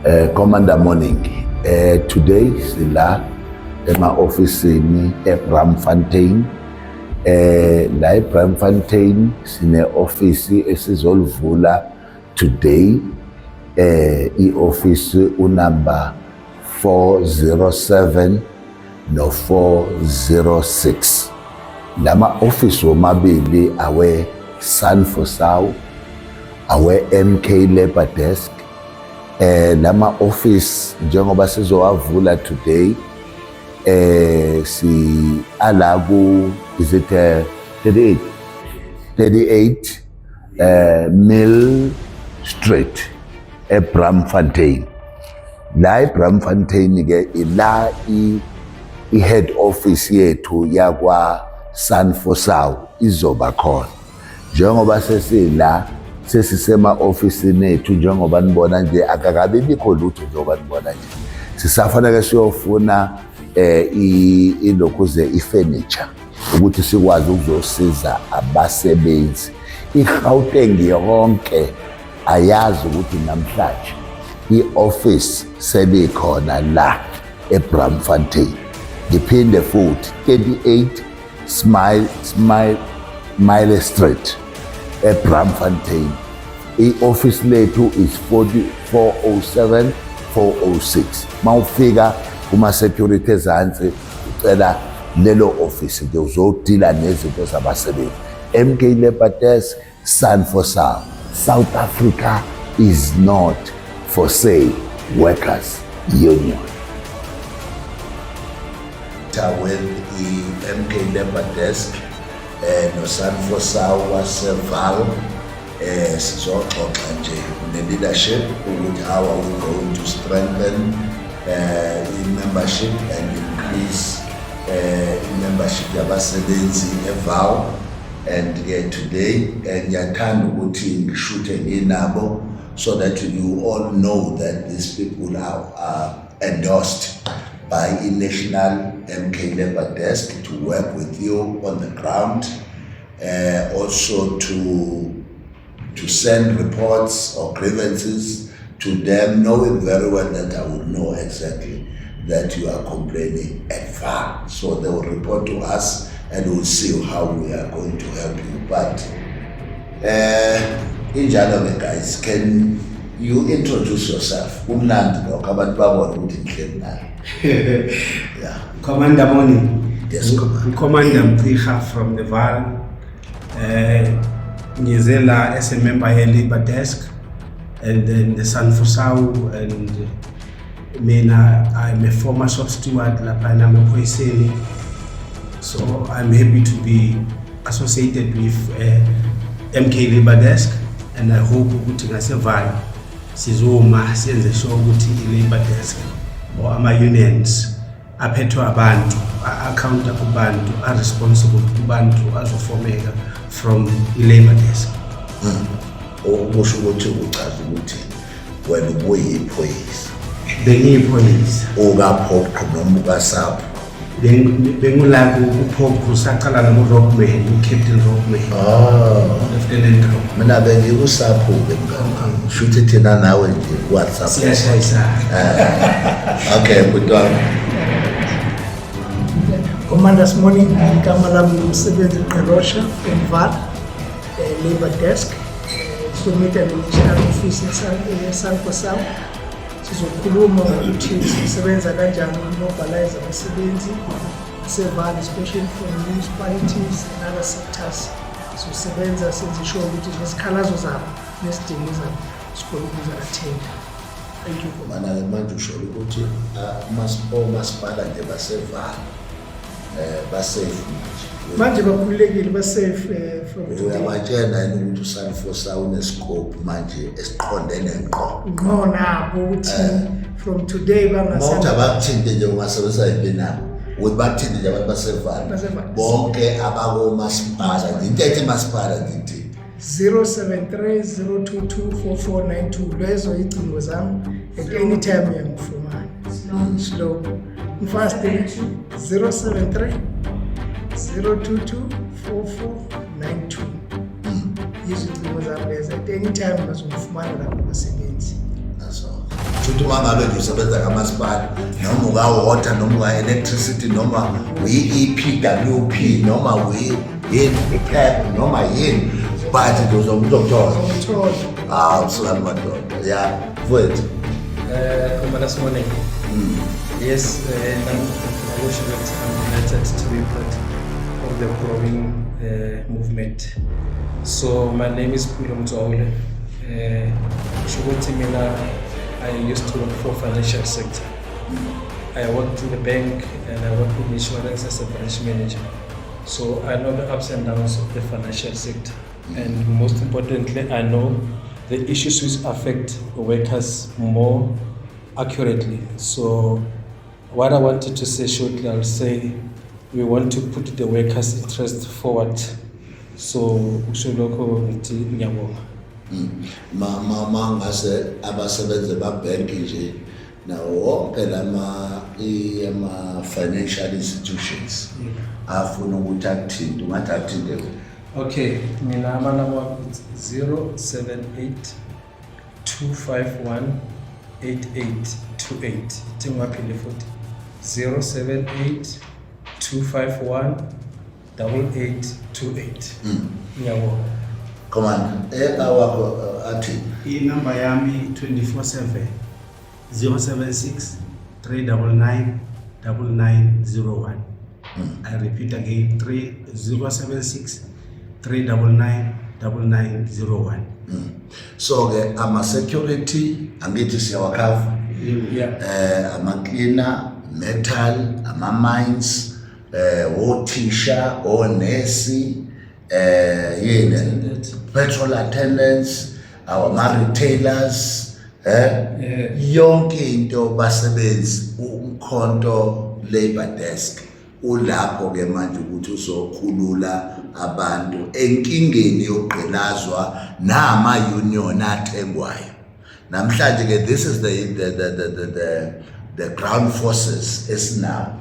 Commander, morning. Today sila ema-ofisini eBramfontein. La eBramfontein sine office esizolivula today. I-office unumber 407 no 406. Lama office womabili awe SANFOSAU, awe MK Labor Desk. Lama office njengoba sizowavula today, si ala ku, is it 38 38 Mill Street eBramfontein. La eBramfontein ke ila i head office yethu yakwa SANFOSAU izoba khona. Njengoba sesila, sesisema ofisini ethu, njengoba nibona nje, akakabi bikho lutho. Njengoba nibona nje, sisafanele siyofuna ilokhuze ifurniture ukuthi sikwazi ukuzosiza abasebenzi. IGauteng yonke ayazi ukuthi namhlanje i-office selikhona la eBramfontein. Ngiphinde futhi, 38 Smile Mile Street eBramfontein. I-office lethu is 4407 406. Mawufika kuma security ezansi, ucela lelo office nje, uzodila nezinto zabasebenzi. MK Labor Desk, SANFOSAU, South Africa is not for sale workers union. With i-MK Labor Desk no SANFOSAU waseVaal, sizoxoxa nje ne-leadership ukuthi how are we going to strengthen i-membership and increase i-membership yabasebenzi eVaal. And ke today ngiyathanda ukuthi ngishuthe nginabo so that you all know that these people are endorsed by i-National MK Labor Desk to work with you on the ground, also to send reports or grievances to them, knowing very well that I would know exactly that you are complaining at Vaal. So they will report to us and we'll see how we are going to help you. But injalo ke guys, can you introduce yourself? Kumnandi lokho, abantu babone ukuthi ngihleli naye. Yeah. Commander, morning. Yes, Commander. Commander Mtiha from the Vaal. Ngize la as a member here Labor Desk and then the SANFOSAU, and mina I'm a former shop steward lapha emaphoyiseni. So I'm happy to be associated with MK Labor Desk and I hope ukuthi ngaseVaal sizoma siyenze sure ukuthi i-Labor Desk or ama-unions aphethwe abantu, a-accounta kubantu, a-responsible kubantu, azofomeka from i-Labor Desk. Okusho ukuthi uchaza ukuthi wena ubuyiphoyisa? Bengiyiphoyisa. UkaPOPCRU noma ukaSAPO? Bengula kuPOPCRU, saqala namo-Rockman, uCaptain Rockman. Oh. Lieutenant Rockman. Mina bengikuSAPO-ke mngani, shuthi thina nawe nje ku-WhatsApp. Siyashayisana. Okay, bhuti wami. Commanders, morning. Igama lami umsebenzi Qerosha from Vaal, Labor Desk. Sizomita ne-National Office yeSANFOSAU. Sizokhuluma ngokuthi sisebenza kanjani ukumobilize abasebenzi baseVaal, especially from municipalities and other sectors. Sizosebenza senze sure ukuthi nezikhalazo zabo nezidingo zabo sikhona ukuzi-attenda. Thank you. Mana-ke manje usho ukuthi omasipala nje baseVaal basafe manje? Manje bakhululekile, basafe from today. Uyabatshela yini ukuthi uSANFOSAU unescope manje esiqondene ngqo? Ngqo nabo ukuthi from today Uma uthi bangasanda abakuthinte nje, ungasebenzisa yiphi nabo ukuthi bakuthinte nje abantu baseVaal? BaseVaal. Bonke abakomasipala nje, into ethi masipala nje. 073 022 4492, lezo icingo zami. At any time uyangifumana. Slow, fast. 073 022 4492, yizo icingo zami lezo. At any time bazongifumana lapho abasebenzi. Naso. Shuthi uma ngabe nje usebenza kamasipala noma uka-water noma uka-electricity noma uyi-EPWP noma yini, i-PEP noma yini, but nje uzokuthola. Uzomthola. Hawu, sukani madoda, ya mfowethu. Comrade morning. Yes, I'm delighted to be part of the growing movement. So my name is Pulo Mtsaule. Shukuthi mina, I used to work for financial sector. I worked in the bank and I worked in insurance as a branch manager. So I know the ups and downs of the financial sector. And most importantly, I know the issues which affect workers more accurately. So what I wanted to say shortly, I'll say we want to put the workers' interest forward. So usho lokho, ngithi ngiyabonga. Ma ngase abasebenzi emabhenki nje nawo wonke lama ama financial institutions afuna ukuthi akuthinte, ungathi akuthinte kuphi? Okay, mina amanamba wami, it's 078 251 8828. Ithi ngiwaphinde futhi, 078 251 8828. Ngiyabonga. Command, awakho athi? Inamba yami 24/7, 076 399 9901. I repeat again, 3076 399 9901. So ke ama security angithi siyawakhava? Yeah. Ama cleaner, metal, ama mines, othisha, onesi, yini, Attendant. Petrol attendants, ama retailers, Yeah. yonke into basebenzi, uMkhonto Labor Desk ulapho ke manje ukuthi uzokhulula abantu enkingeni yokugqilazwa nama union athengwayo namhlanje ke. This is the ground forces esinawo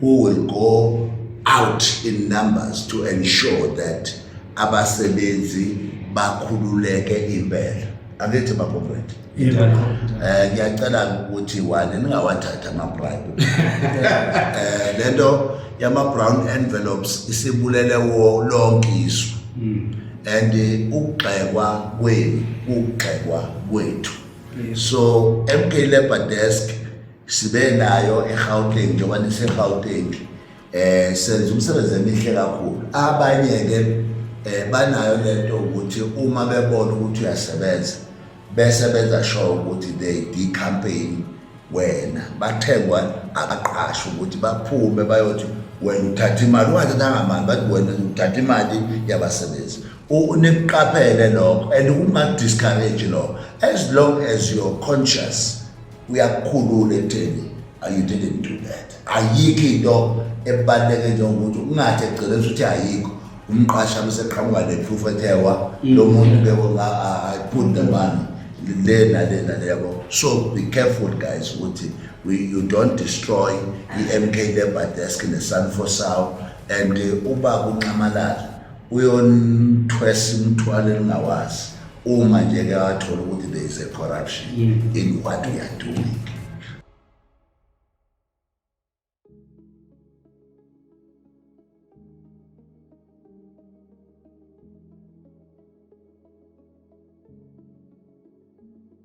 who will go out in numbers to ensure that abasebenzi bakhululeke impela, angithi ma-comrade? Ngiyacela ukuthi one ningawathatha ama-bribe. Lento yama brown envelopes isibulele wo lonke izwe and ukugxekwa kwenu ukugxekwa kwethu. So MK Labor Desk sibe nayo eGauteng, njengoba niseGauteng, senza umsebenzi emihle kakhulu. Abanye ke banayo lento ukuthi uma bebona ukuthi uyasebenza bese benza sure ukuthi they decampaign wena, bathengwa abaqashi ukuthi baphume bayothi wena uthatha imali, ungathathanga mali, bathi wena uthatha imali yabasebenzi. Nikuqaphele lokho and kunga-discourage lokho. As long as you're conscious, uyakukhulula ekutheni you didn't do that. Ayikho into ebaluleke njengokuthi ungathi egcineni ukuthi ayikho umqashi abe seqhamuka ne-proof ethewa lo muntu ke I put the money le nale nale, yabo. So be careful guys ukuthi you don't destroy i-MK Labor Desk ne-Sanfosaw and uba kunxamalala uyonithwesa umthwalo eningawazi uma nje ke wathola ukuthi there is a corruption in what we are doing.